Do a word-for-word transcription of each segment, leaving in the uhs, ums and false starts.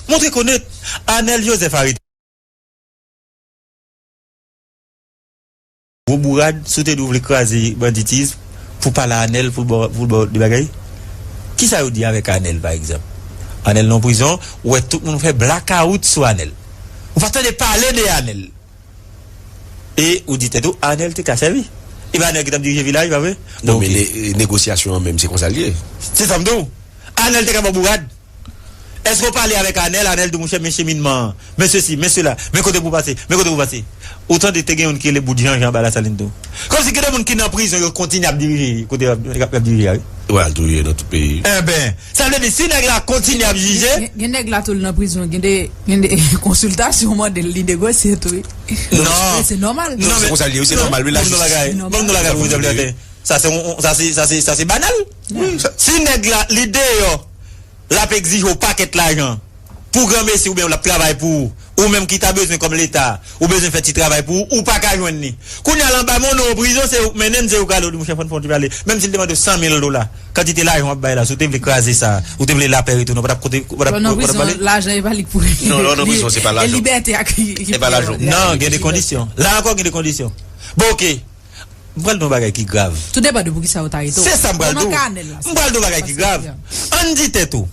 Montre konnen Anèl Jozèf arete. Gwo bourad, si w te di w vle kraze banditis, pou pale a Anèl, pou l ba w, pou l ba w de bagay. Kisa yo di avèk Anèl, pa egzanp? Anèl nan prizon, ou wè tout moun fè blakawout sou Anèl. Ou pa tande pale de Anèl. E ou di tèt ou, Anèl te ka sèvi. E pa Anèl ki t ap dirije vilaj, pa vre? Bon, men ne- negosyasyon an menm, se konsa l ye. Se sa m di w. Anèl te ka ba w bourad. Èske w pale avèk Anèl? Anèl di w, monchè, men cheminman an, men sesi, men sela, men kote pou w pase, men kote pou w pase. Ou tande te gen youn ki rele Bout Janjan anba Lasalin tou. Kòmsi gen de moun ki nan prizon, yo kontinye ap dirije kote y ap, y ap dirije a, wi. Wè, al touye nan tout peyi. Enben, sa vle di, si nèg la kontinye ap jije. Gen, gen nèg la tou l nan prizon, gen de, gen de konsiltasyon mande l, li negosye tou, wi. Non. E se nòmal. Non, se konsa l ye, wi, se nòmal, wi, la jistis. Bon, nou bagay, bon, nou bagay, pou sa se, sa se, sa se, sa se banal. Si nèg la, li deyò, l ap egzije w pakèt lajan pou granmesi oubyen l ap travay pou ou, ou menm ki ta bezwen kòm Leta, ou bezwen fè ti travay pou ou, ou pa ka jwenn li. Kounye a l anba men w nan yon prizon, se ou k mennen l, se ou k ale, w di, monchè, fò n fè yon ti pale. Menm si l te mande w san mil dola, kantite lajan w ap bay la, si w te vle kraze sa, ou te vle lapè retounen, w pa t ap kote, w pa t ap, w pa t ap pale. Lè w nan prizon, lajan e pa li k pou regle. Non, lè w nan prizon, se pa lajan. E libète a ki, ki pou regle. E pa lajan. Non, gen de kondisyon. La ankò, gen de kondisyon. Bon, oke. M pral di yon bagay ki grav. Tou depann de pou kisa yo ta arete w. Se sa m pral di w. M pral di yon bagay ki grav. Ann di tèt ou,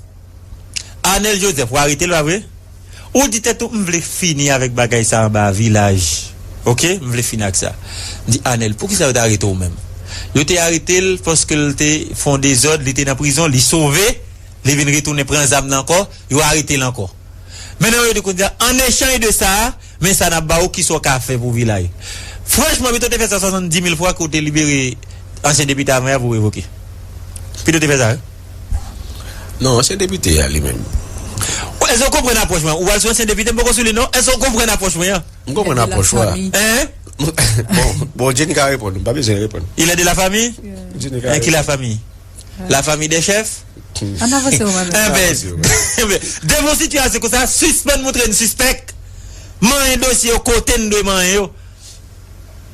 Anèl Jozèf, ou arete l, pa vre? Ou di tèt ou, m vle fini avèk bagay sa anba vilaj. Oke? M vle fini ak sa. M di, Anèl, pou kisa yo te arete w menm? Yo te arete l paske l te fè yon dezòd, li te nan prizon, li sove, li vin retounen pran zam nan ankò, yo arete l ankò. Men nan yo di kounye a, an echanj de sa, men sa n ap ba ou, kisa w ka fè pou vilaj. Franchman, pito w te fè sa swasanndimil fwa ke w te libere ansyen depite avan yè pou revoke. Pito w te fè sa, wi. Non, ansyen depite a li menm. Èske w konprann apwòch mwen? Ou pral sou ansyen depite, m poko sou li non. Èske w konprann apwòch mwen an? M konprann apwòch ou a. Hein? Bon, bon, Jenny ka reponn, m pa bezwen reponn. Il est de la famille? Jenny ka reponn. Hein, ki la famille? La famille des chefs? Ann avanse, ou menm. Enben, devan yon sitiyasyon konsa, sispann montre n sispèk. Manyen dosye yo kote n dwe manyen yo.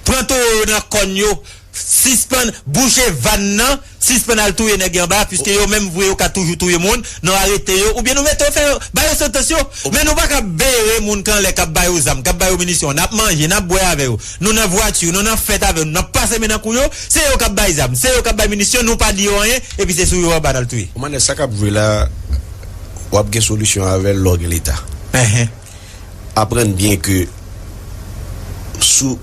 Pran towo yo nan kòn yo. Sispann bouche vàn nan. Sispann al touye nèg anba, piske yo menm vre yo ka toujou touye moun. Nou arete yo, oubyen nou mete yo fè yo, ba yo santans yo. Men nou pa ka bere moun k anlè, k ap ba yo zam, k ap ba yo minisyon. N ap manje, n ap bwè avè yo. Nou nan vwati, nou nan fèt avè yo, n ap pase men nan kou yo. Se yo k ap bay zam, se yo k ap bay minisyon, nou pa di yo anyen, epi se sou yo anba n al touye. Ou konnen sa k ap jwe la, w ap gen solisyon avè l lè w gen Leta. Aprann byen ke sou,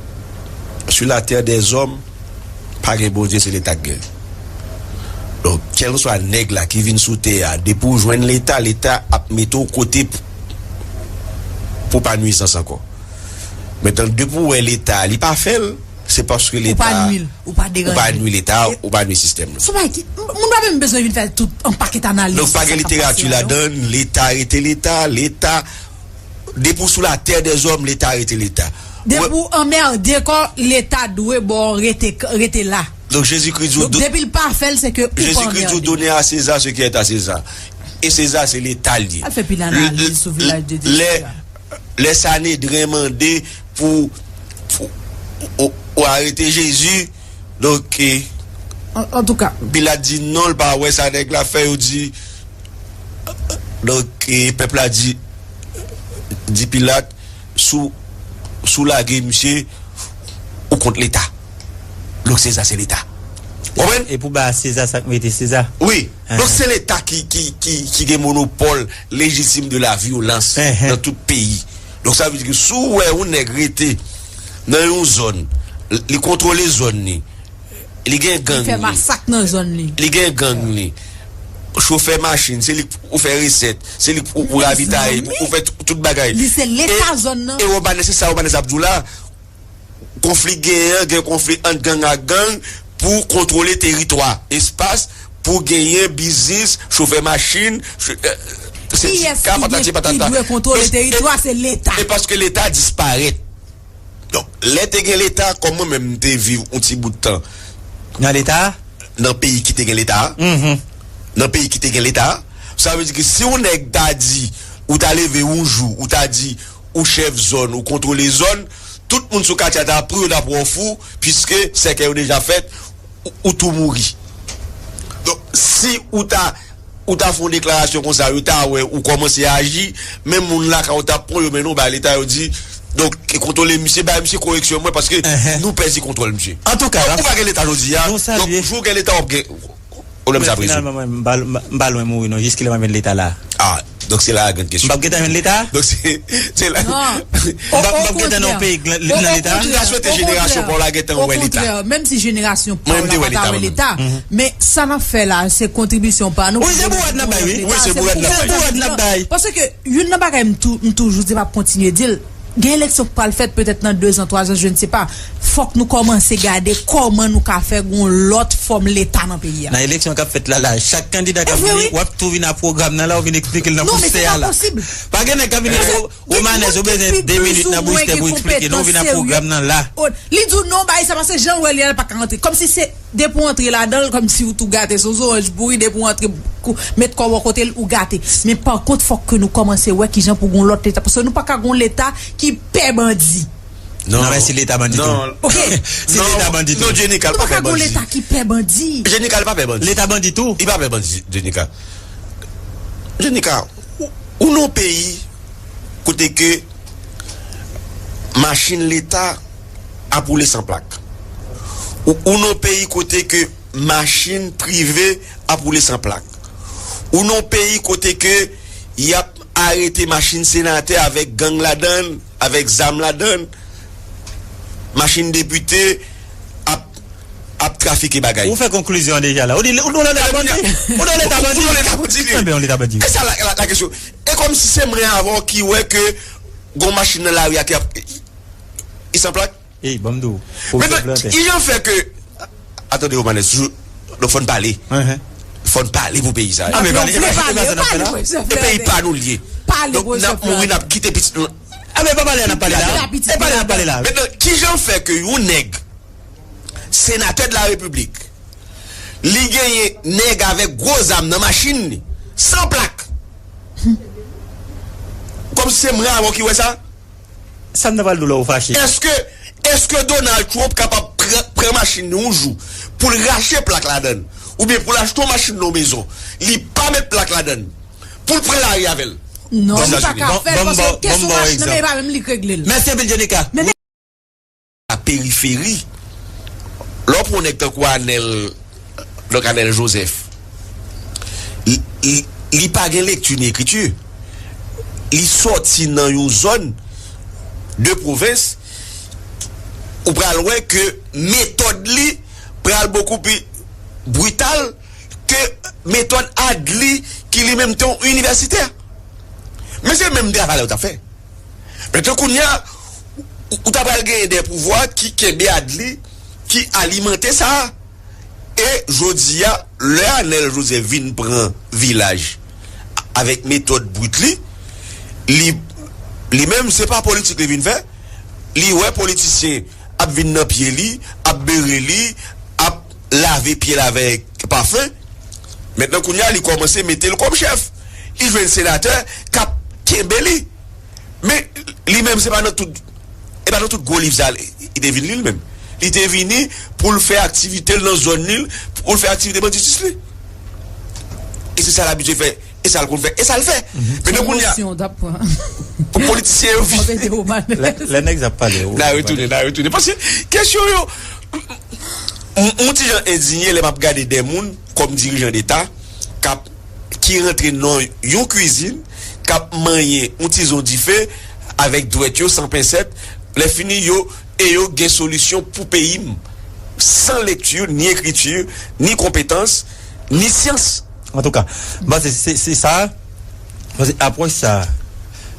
sur la terre des hommes, pa gen Bondye, se Leta k gen. Donk, kèlkeswa nèg la ki vin sou tè a, depi w jwenn Leta, Leta ap mete w kote pou, pou pa nwizans ankò. Mentnan, depi w wè Leta, li pa fè l, se paske Leta, ou pa nwi l, ou pa deranje l. Ou pa nwi Leta, ou pa nwi sistèm nan. Se yon bagay ki, m- moun pa menm bezwen vin fè tout yon pakèt analiz. Donk, pa gen literati ladan l, Leta rete Leta, Leta, depi w sou la terre des hommes, Leta rete Leta. Depi w anmède kò, Leta dwe ba w rete, rete la. Donk, Jezikri di w, donk, depi l pa fè l, se ke ou pa anmède. Jezikri di w, donner à César ce qui est à César. E Seza, se Leta l ye. Al fè pil analiz sou vilaj de Dye a. Lè, lè Sanedren mande pou, pou ou, ou arete Jezi, donk, e, antouka, Pilat di non, l pa wè sa nèg la fè, yo di, donk, e, pèp la di, di Pilat, si w, si w lage misye, ou kont Leta. Donk, Seza, se Leta. Konprann? E pou ba Seza sa k merite Seza. Wi. Donk, se Leta ki, ki, ki, ki gen monopòl lejitim de la vyolans nan tout peyi. Donk, sa vle di ke si w wè yon nèg rete nan yon zòn, li kontwole zòn li, li gen gang li. Li fè masak nan zòn li. Li gen gang li. Chofè machin, se li k pou fè resèt, se li k pou, pou ravitay, pou fè tout, tout bagay. Li se Leta zòn nan. E, e Romanes, se sa Romanes ap di w la. Konfli genyen an, gen konfli ant gang ak gang pou kontwole teritwa, espas pou genyen biznis, chofè machin, cho-, e, sendika, patati patata. Kiyès ki dwe kontwole teritwa? Se Leta. E paske Leta disparèt. Donk, lè te gen Leta, kòm mwen menm m te viv yon ti bout tan. Nan Leta? Nan peyi ki te gen Leta. Nan peyi ki te gen Leta. Sa vle di ke si yon nèg ta di, ou ta leve yon jou, ou ta di, ou chèf zòn, ou kontwole zòn, tout moun sou katye a ta pri w, ta pran w fou, piske sèkèy yo deja fèt, ou, ou tou mouri. Donk, si ou ta Ou ta fè yon deklarasyon konsa, yo ta wè ou kòmanse aji, men moun lakay ou ta pran yo mennen w bay leta, yo di, donk, kontwole misye, bay misye koreksyon mwen, paske nou pèdi kontwòl misye. Antouka, donk, ou pa gen leta jodi a, donk, jou w gen leta, w ap gen pwoblèm sa ap rezoud. Finalman, mwen, m pa, m pa lwen mouri, non, jiskilè m ap jwenn leta la. Ah, donk se la a grann kesyon. M p ap gentan jwenn leta? Donk se, se la. M p ap, m p ap gentan nan yon peyi nan leta? M ta swete jenerasyon pa w la gentan wè leta. Okontrè, menm si jenerasyon pa w la pa ta wè leta, men sa n ap fè la, se kontribisyon pa nou. Wi, se bourad n ap bay, wi. Wi, se bourad n ap bay. Se bourad n ap bay. Paske youn nan bagay m tou, m toujou di, m ap kontinye di l, gen eleksyon k pral fèt petèt nan dezan, twazan, je ne sais pas. Fòk nou kòmanse gade kòman nou ka fè gon lòt fòm leta nan peyi a. Nan eleksyon k ap fèt la, la, chak kandida k ap vini, w ap tou vin ak pwogram nan la, ou vin eksplike l nan poustè a la. Non, men se pa posib. Pa gen nèg k ap vin di, Romanès, ou bezwen de minit nan poustè pou eksplike, non, ou vin ak pwogram nan la. Li di w non, bay sa, paske jan l wè li a, l pa ka antre. Kòmsi se depi w antre ladan l, kòmsi w tou gate, se yon zoranj pouri, depi w antre, met kò w bò kote l, ou gate. Men pa kont, fòk ke nou kòmanse wè kijan pou gon lòt leta, paske nou pa ka gon leta ki pè bandi. Non, men si leta bandi tou. Ok. Si leta bandi tou. Non, Jenika, l pa pè bandi. Nou pa ka gon leta ki pè bandi. Jenika, l pa pè bandi. Leta bandi tou. Li pa pè bandi, Jenika. Jenika, ou, ou nan yon peyi kote ke machin leta ap woule san plak. Ou, ou nan yon peyi kote ke machin prive ap woule san plak. Ou nan yon peyi kote ke y ap arete machin senatè avèk gang ladan l, avèk zam ladan l, machin depite ap, ap trafike bagay. Ou fè konklizyon an deja la. Ou di, ou, ou nan leta bandi. Ou nan leta bandi. Ou nan leta bandi. Enben, yon leta bandi. E sa la, la, la kesyon. E kòmsi se mwen avè w ki wè ke gon machin nan lari a ki ap, li san plak? Ey, ban m di w. Mentnan, kijan fè ke, atande, Romanès, jou, donk fò n pale. Fò n pale pou peyi sa. A, men pale, e pa, e pa sa n ap fè la. E peyi pa nou l ye. Donk, n ap mouri, n ap kite pitit nou. A, men pa pale a n ap pale la. E pale a n ap pale la. Mentnan, kijan fè ke yon nèg, senatè de la repiblik, li genyen nèg avèk gwo zam nan machin li, san plak? Kòmsi se mwen avè w ki wè sa? Sa m ta pral di w lè w fache. Èske, èske Donald Trump kapab pran, pran machin li yon jou pou l rache plak ladan l, oubyen pou l achte yon machin nan yon mezon, li pa met plak ladan l, pou l pran lari avè l? Non, li pa ka fè l, paske kesyon machin nan, men e pa menm li k regle l. Mèsi anpil, Jenika. Men a periferi. Lè w pran yon nèg tankou Anèl, donk Anèl Joseph, li, li, li pa gen lekti ni ekriti. Li sòti nan yon zòn de pwovens, ou pral wè ke metòd li pral bokou pi brital ke metòd Adli ki li menm te yon inivèsitè. Men se menm travay la yo t ap fè. Mentnan kounye a, ou, ou ta pral genyen de pouvwa ki kenbe Adli, ki alimante sa. E jodi a, lè Anèl Joseph vin pran vilaj avèk metòd brit li, li, li menm, se pa politik li vin fè. Li wè politisyen ap vin nan pye li, ap bere li, ap lave pye l avèk pafen. Mentnan kounye a, li kòmanse mete l kòm chèf. Li jwenn senatè k ap kenbe li. Men, li menm, se pa nan tout, e pa nan tout gwo liv sa, li, li te vin li, li menm. Li te vini pou l fè aktivite l nan zòn li, pou l fè aktivite banditis li. E se sa l abitye fè, e sa l konn fè, e sa l fè. Mentnan kounye a, politisyen yo vin. Lè, lè nèg sa ap pale, n a retounen, n a retounen. Paske kesyon yo, m, m, m yon ti jan endinye lè m ap gade de moun kòm dirijan deta k ap, ki rantre nan yon kwizin, k ap manyen yon ti zo dife avèk dwèt yo san pensèt, lè fini yo, e yo gen solisyon pou peyi m, san lekti, ni ekriti, ni konpetans, ni syans. Antouka, m panse se, se sa, m panse apwòch sa,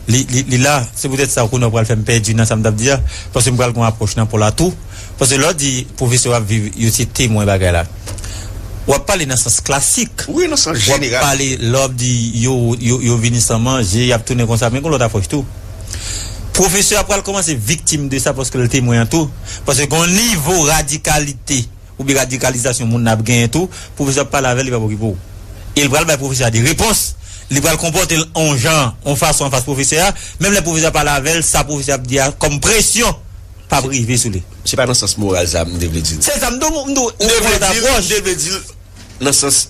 li, li, li la, se poutèt sa kounye a w pral fè m pèdi nan sa m t ap di a, paske m pral gen yon apwòch nan pòl la tou, paske lè w di pwofesè w ap viv, yo se temwen bagay la. W ap pale nan sans klasik. Wi, nan sans jeneral. W ap pale, lè w ap di yo, yo, yo vini san manje, y ap tounen konsa, men gen lòt apwòch tou. Pwofesè a pral kòmanse viktim de sa paske l temwen an tou. Paske gen yon nivo radikalite oubyen radikalizasyon moun nan ap genyen tou, pwofesè ap pale avè l, li p ap okipe w. E l pral bay pwofesè a de repons. Li pral konpòte l yon jan, yon fason anfas pwofesè a, menm lè pwofesè a pale avè l, sa pwofesè a ap di a kòm presyon p ap rive sou li. Se pa nan sans moral sa m te vle di l. Se sa m di w, m di w, ou pran lòt apwòch. M te vle di l nan sans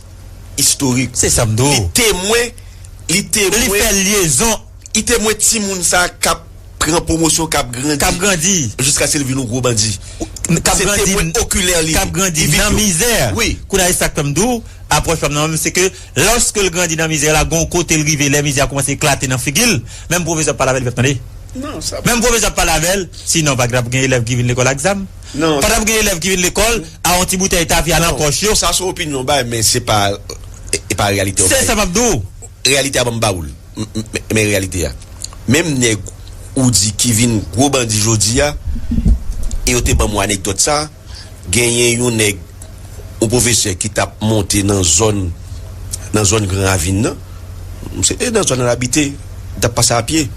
istorik. Se sa m di w. Li temwen, li temwen. Li fè lyezon. Li temwen timoun sa k ap pran pwomosyon, k ap grandi. K ap grandi. Jiskaske l vin yon gwo bandi. K ap grandi. Se temwen okilè li. K ap grandi nan mizè. Wi. Kounye a, e sa k fè m di w, apwòch pa m nan menm, se ke lòske l grandi nan mizè la, gon kote l rive, lè mizè a kòmanse eklate nan figi l, menm pwofesè ap pale avè l, li p ap tande. Non, sa. Menm pwofesè ap pale avè l, sinon pa t ap gen elèv ki vin lekòl ak zam. Non, pa t ap gen elèv ki vin lekòl a yon ti boutèy tafya nan pòch yo. Sa se opinyon bay, men se pa, e pa reyalite a. Se sa m ap di w. Reyalite a ban m ba ou l. M- m- Men reyalite a. Menm nèg ou di ki vin gwo bandi jodi a, e yo te ban m anekdòt sa, genyen yon nèg, yon pwofesè ki t ap monte nan zòn, nan zòn Gran Ravin nan. Misye te nan zòn nan l abite, li t ap pase a pye.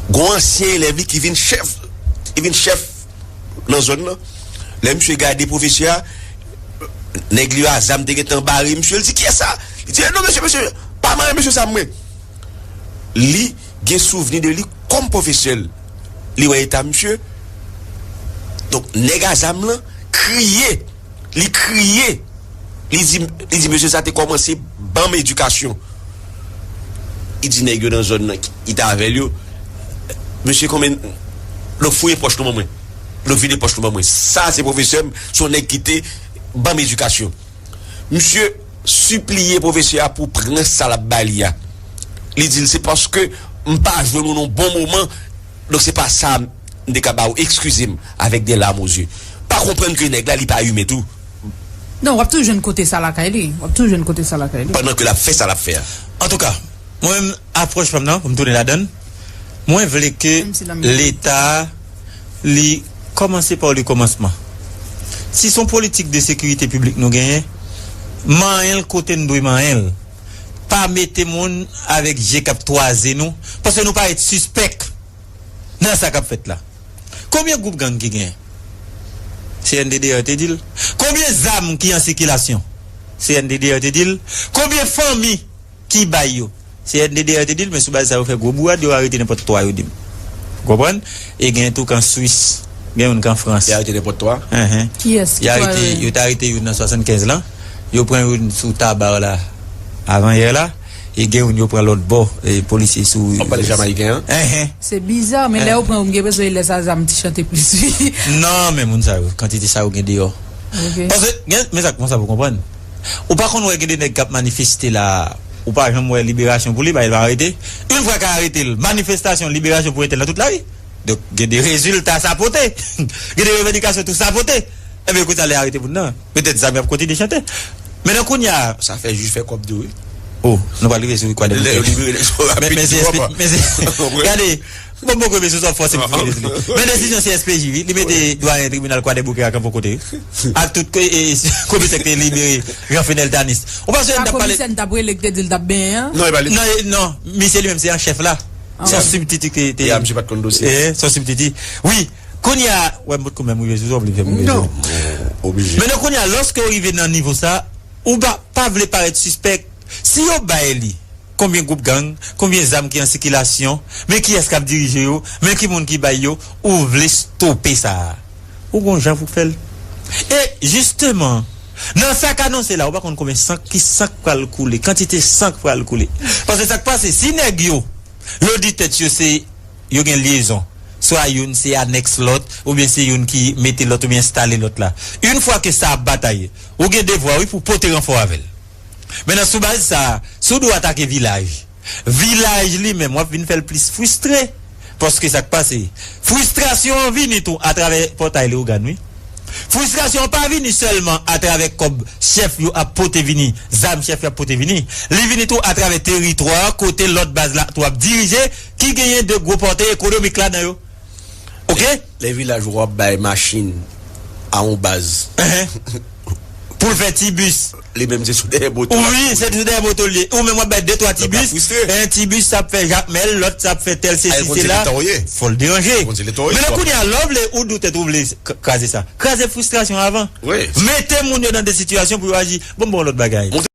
Gon ansyen elèv li ki vin chèf, ki vin chèf nan zòn nan. Lè misye gade pwofesè a, nèg li yo a zam te gentan bare misye, li di, "Kiyès sa?" Li di, "Non, mesye, mesye, pa mare mesye sa, mwen." Li gen souvni de li kòm pwofesè l. Li wè eta misye. Donk, nèg a zam lan kriye. Li kriye. Li di, li di, "Mesye sa te kòmanse ban m edikasyon." Li di nèg yo nan zòn nan ki, ki t avè l yo, "Mesye, konbyen?" Donk, fouye pòch nou ban mwen. Donk, vide pòch nou ban mwen. Sa, se pwofesè m, se yon nèg ki te ban m edikasyon. Misye sipliye pwofesè a pou pran sa l ap ba li a. Li di l, "Se paske m pa jwenn ou nan bon moman, donk se pa sa m te ka ba ou, eskize m, avec des larmes aux yeux." Pa konprann ke nèg la, li pa imen tou. Non, w ap toujou jwenn kote sa lakay li. W ap toujou jwenn kote sa lakay li. Pandan ke l ap fè sa l ap fè a. Antouka, mwen menm, apwòch pa m nan, pou m tounen ladan l, mwen vle ke Leta, li kòmanse pa le kòmansman. Si se yon politik de sekirite piblik nou genyen, manyen l kote n dwe manyen l. Pa mete moun avèk je k ap twaze nou, paske nou parèt sispèk nan sa k ap fèt la. Konbyen gwoup gang ki genyen? C N D D R te di l. Konbyen zam ki an sikilasyon? C N D D R te di l. Konbyen fanmi ki bay yo? C N D D R te di l, men sou baz sa yo fè gwo bourad, yo arete nenpòt twa yo di m. Ou konprann? E gen tou k an Swis, gen youn k an Frans. Yo arete nenpòt twa? Enhen. Kiyès? Yo arete, yo te arete youn nan swasannkenz lan. Yo pran youn sou Taba la, avan yè la. E gen youn yo pran lòt bò, e polisye sou. W ap pale Jamayiken an? Enhen. Se biza, men lè yo pran yo, m gen enpresyon e lè sa zam ti chante plis, wi. Non, men moun sa yo, kantite sa yo gen deyò. Ok. Paske, gen, men sa k konsa pou konprann. Ou pa konn wè gen de nèg k ap manifeste la, ou pa janm wè liberasyon pou li, bay l pa arete. Yon fwa k arete l, manifestasyon, liberasyon pou entèl nan tout lari. Donk, gen de rezilta sa pote. Gen de revandikasyon tou sa pote. Ebyen, kounye a lè arete moun nan, petèt zam y ap kontinye chante. Men nan kounye a. Sa fè jij fè kòb tou, wi. Oh, nou pral rive sou Kwadèboukè. Lè yo libere nèg yo rapid. Men, men se, men se, gade, bon, bon, men se sa fòse m fè. Men desizyon C S P J, wi, li mete dwayen tribinal Kwadèboukè a kanpe kote, wi. Ak tout ko-, e, e, komisè ki te libere Jean Fenel Tanis. Ou pa sonje n t ap pale. Komisè n t ap rele ki te di l t ap benyen an? Non, e pa li. Non, e, non, misye li menm se an chèf la. Se yon sibtiti ki te. Ya, misye pa t konn dosye. Eh, se yon sibtiti. Wi, kounye a, wè, m potko menm rive sou sa, w vle fè m rive sou. Non, oblije. Men non, kounye a, lòske w rive nan nivo sa, ou pa, pa vle parèt sispèk. Si yo bay li, konbyen gwoup gang, konbyen zam ki an sikilasyon, men kiyès k ap dirije yo, men ki moun ki bay yo, ou vle stope sa a. Ou gon jan pou w fè l. E, jisteman, nan sa k anonse la, ou pa konn konbyen san, ki san k pral koule, kantite san k pral koule. Paske sa k pase, si nèg yo, yo di tèt yo se, yo gen lyezon, swa youn se anèks lòt, oubyen se youn ki mete lòt, oubyen enstale lòt la. Yon fwa ke sa ap batay, ou gen devwa, wi, pou pote ranfò avè l. Men nan sou baz sa, si w dwe atake vilaj, vilaj li menm, w ap vin fè l plis fristre. Paske sa k pase, fristrasyon an vini tou atravè pòtay Leyogàn, wi. Fristrasyon an pa vini sèlman atravè kòb chèf yo ap pote vini, zam chèf yo ap pote vini. Li vini tou atravè teritwa kote lòt baz la tou ap dirije, ki genyen de gwo pòtay ekonomik ladan yo. Oke? Lè vilaj ou ap bay machin a yon baz. Enhen. Pou l fè ti bis. Li menm se sou dèyè moto. Wi, se sou dèyè moto l ye. Ou menm w ap bay de twa ti bis. Donk, l ap fristre. En ti bis sa ap fè Jakmèl, lòt sa ap fè tèl sesi, sela. Fò l deranje. Men nan kounye a, lè w vle, ou di w tèt ou vle k-, kraze sa. Kraze fristrasyon avan. Wi. Mete moun yo nan de sitiyasyon pou yo aji. Bon, bon, lòt bagay.